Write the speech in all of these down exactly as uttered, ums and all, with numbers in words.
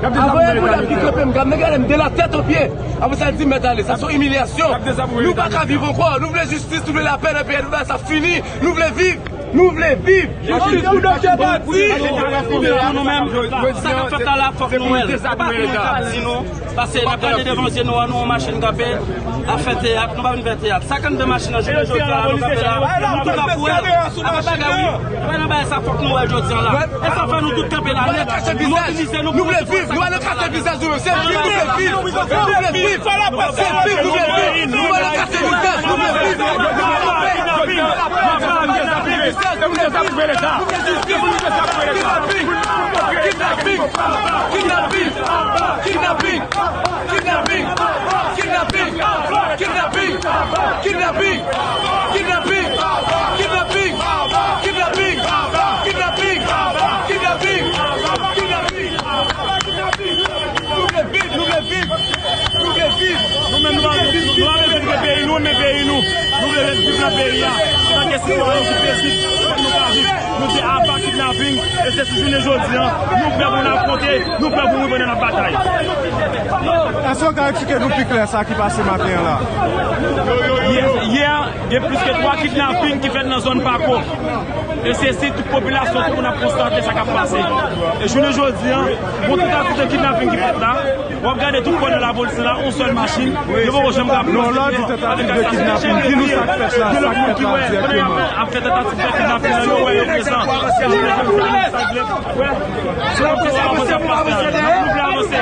Avoye pou dam ki kanpe m, gade m, gade m de la tèt o pye. Apre sa, l di, "Mèt ale, sa se yon imilyasyon. Nou pa ka viv ankò. Nou vle jistis, nou vle lapè nan peyi a, nou vle sa fini. Nou vle viv, nou vle viv." Jistis pou Doktè Batis. Nou menm, sa k ap fèt la, fòk nou wè l. Se pa nou k ap di nou. Paske n ap gade devan zye nou an, nou wè yon machin kanpe, ap fè teyat, nou pa vin fè teyat. Senkanndde machin nan jounen jodi a la, nou kanpe la, nou tout ap wè l. Apa bagay, wi. Apa nan bagay sa, fòk nou wè l jodi a la. E sa fè nou tout kanpe la nèt, mobilize nou pou nou viv. Nou ale kase vizaj nou, se viv nou vle viv. Nou vle viv. Se viv nou vle viv. Nou ale kase vizaj nou vle viv. Kidnaping! Kidnaping! Kidnaping! Kidnaping! Nou vle viv, nou vle viv, nou vle viv. Nou menm, nou pa, nou pa bezwen kite peyi nou, men peyi nou. Nou vle ret viv nan peyi a. Antanke sitwayen ki pezib, fòk nou ka viv. Nou di apa kidnaping, e se sou jounen jodi a, nou prè pou n afwonte, nou prè pou nou pran nan batay. Èske w ka eksplike nou pi klè sa ki pase maten an la? Yè, yè, gen plis ke twa kidnaping ki fèt nan zòn Pako. E se si tout popilasyon, tout moun ap konstate sa k ap pase. E jounen jodi a, bon, tout aktivite kidnaping ki fèt la, w ap gade tout kò nan lapolis la, yon sèl machin, yo poko janm ka pran. Non, lè w di tantativ de kidnaping, di nou sa k fèt la, sa k fèt la egzakteman. Ap fè tantativ de kidnaping la, yo wè yo prezan. Se jounen jodi a, nou sa vle. Wè, se yon kesyon avanse ap pase la. Nou vle avanse.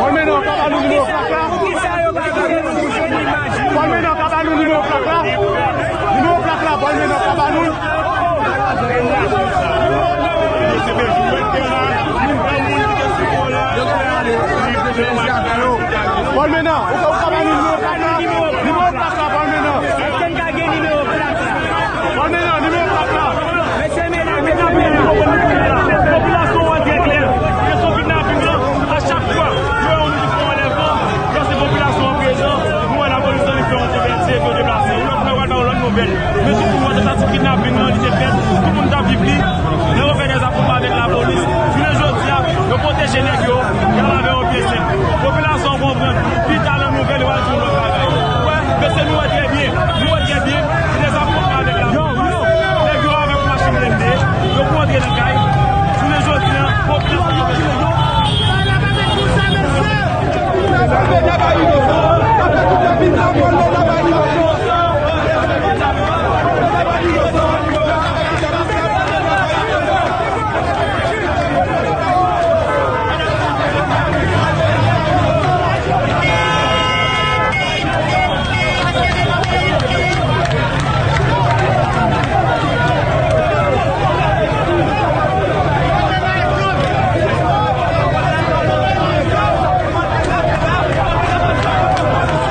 Pòl Mena, w ka ba nou nimewo plak la? Pòl Mena, w ka ba nou nimewo plak la? Nimewo plak la, Pòl Mena, w ka ba nou? Pòl Mena, ou ka, ou ka ba nou nimewo plak la? Nimewo plak la, Pòl Mena. Èske n ka gen nimewo plak la? Pòl Mena, nimewo plak la. Mesye, medam, medam, medam. Popilasyon an trè klè. Kesyon kidnaping nan, a chak fwa, yo wè yon moun ki pran anlèvman, lòske popilasyon an prezan, nou wè lapolis annik fè yon kouvèti epi yo deplase. Yon lòt fwa, yo pral ba yon lòt nouvèl. Men tout moun wè tantativ kidnaping nan, li te fèt, tout moun t ap viv li. Lè yo fè dèzafwontman avèk lapolis, jounen jodi a, yo pwoteje nèg yo, y al avè yo pye sèk. Popilasyon an konprann, pita nan nouvèl, yo pral di yon lòt bagay. Wè, mesye, nou wè trè byen, nou wè trè byen, se dèzafwontman avèk lapolis. Nèg yo avèk machin blende, yo pou antre nan kay. Jounen jodi a, popilasyon an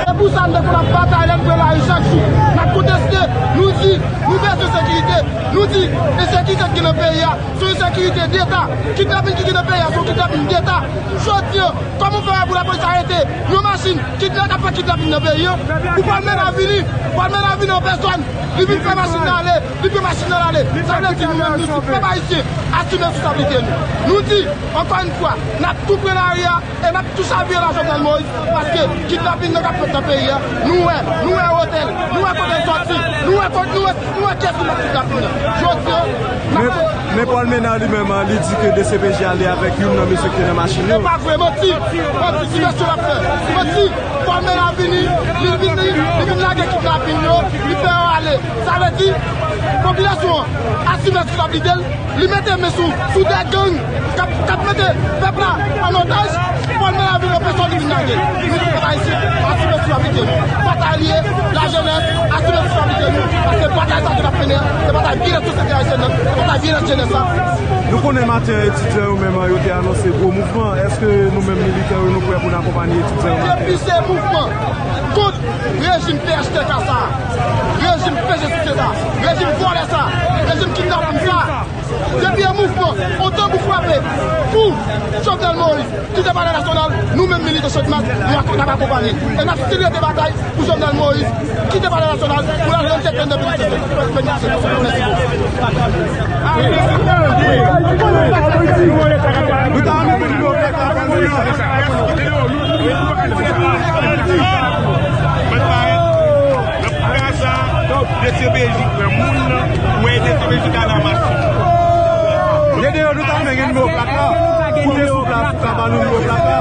Se pou sa n te konn ap batay lè n pran lari chak jou. N ap konteste, nou di, nou bezwen sekirite. Nou di, ensekirite ki gen nan peyi a, se yon ensekirite deta. Kidnaping ki gen nan peyi a, se yon kidnaping deta. Jodi a, kòman w fè wè pou lapolis arete yon machin ki t-, k ap fè kidnaping nan peyi a? Pou Pòl Mena vini, Pòl Mena vini an pèsòn, li vin fè machin nan ale, li pran machin nan ale. Sa vle di nou menm, nou di, pèp ayisyen, asime responsablite nou. Nou di, ankò yon fwa, n ap tou pran lari a e n ap tou chavire la Jovenel Moïse, paske kidnaping nan k ap fèt nan peyi a, nou wè, nou wè otèl, nou wè kote l sòti, nou wè kote, nou wè, nou wè kiyès ki nan kidnaping nan. Jodi a, n ap Men, men Pòl Mena li menm, li di ke D C P J ale avèk youn nan mesye ki te nan machin yo. Se pa vre, manti! Manti, divèsyon l ap fè. Manti! Popilasyon an asime responsablite l, li mete men sou, sou de gang k ap, k ap mete pèp la an otaj, fò l mennen avèk yon pèsòn li vin lage. Nou tout pèp ayisyen, asime responsablite nou. Batay li ye, lajenès, asime responsablite nou. Paske batay sa nou ap mennen an, se batay byennèt sosyete ayisyèn nan, se batay byennèt jenès la. Nou konnen maten an, etidyan yo menm yo te anonse gwo mouvman. Èske nou menm militan yo, nou prè pou n akonpanye etidyan yo maten an? Depi se mouvman kont rejim P H T K sa a, rejim P J C C sa a, rejim vòlè sa a, rejim kidnapin sa a, depi yon mouvman, yon tanbou frape pou Jovenel Moïse kite Palè Nasyonal, nou menm militan Channmas, nou ak-, n ap akonpanye. E n ap still rete batay pou Jovenel Moïse kite Palè Nasyonal, pou l al rann tèt li anndan peyi Sesel. Mèsi bokou. Nou ta renmen pou nou fè sa. Mwen parèt nan kaka sa, D C P J pran moun nan, wè D C P J ka nan machin. Dede yo, nou ta renmen gen nimewo plak la. Koute sou plas, sa ba nou nimewo plak la.